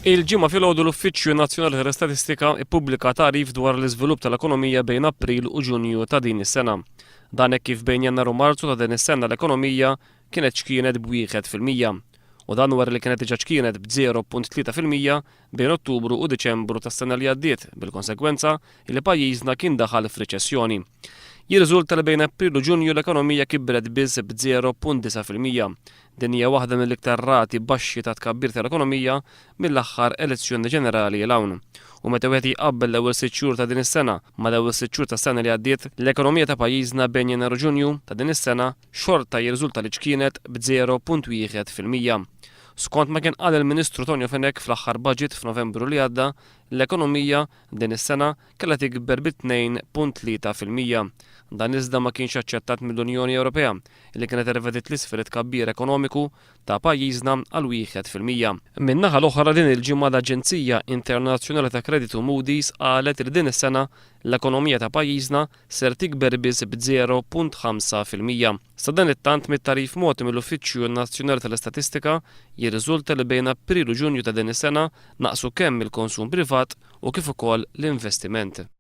Il-Ġimgħa filgħodu l-Uffiċċju Nazzjonali tal-Istatistika ppubblika tagħrif dwar l-iżvilupp tal-ekonomija bejn April u Ġunju ta' din is-sena. Dan hekk kif bejn Jannar u Marzu ta' din is-sena l-ekonomija kienet ċkienet b'1%. U dan wara li kienet diġà ċkienet b'0.3% bejn Ottubru u Diċembru tas-sena li għaddiet bil-konsegwenza li pajjiżna kien daħal f'riċessjoni. Jirriżulta li bejn April u Ġunju l-ekonomija kibret biss b'0.9%. Din hija waħda mill-iktar rati baxxi ta' tkabbir tal-ekonomija mill-aħħar elezzjoni ġenerali 'l hawn. U meta wieħed jqabbel l-ewwel sitt xhur ta' din is-sena mal-ewwel sitt xhur tas-sena li għaddiet, l-ekonomija ta' pajjiżna bejn Jannar u Ġunju ta' din is-sena xorta jirriżulta li ċkienet b'0.1%. Skont ma kien qal il-Ministru Tonio Fenech fl-aħħar budget f'Novembru li għadda, l-ekonomija din is-sena kellha tikber bi 2.3%. Dan iżda ma kienx aċċettat mill-Unjoni Ewropea li kienet irrevediet 'l isfel it-tkabbir ekonomiku ta' pajjiżna għal 1%. Min-naħa l-oħra din il-ġimgħa l-aġenzija internazzjonali ta' kreditu Moody's qalet li din is-sena l-ekonomija ta' pajjiżna ser tikber biss b'0.5%. Sadanittant mit-tagħrif mogħti mill-Uffiċċju Nazzjonali tal-Istatistika jirriżulta li bejn April u Ġunju ta' din is-sena naqsu kemm il-konsum privat u kif ukoll l-investiment.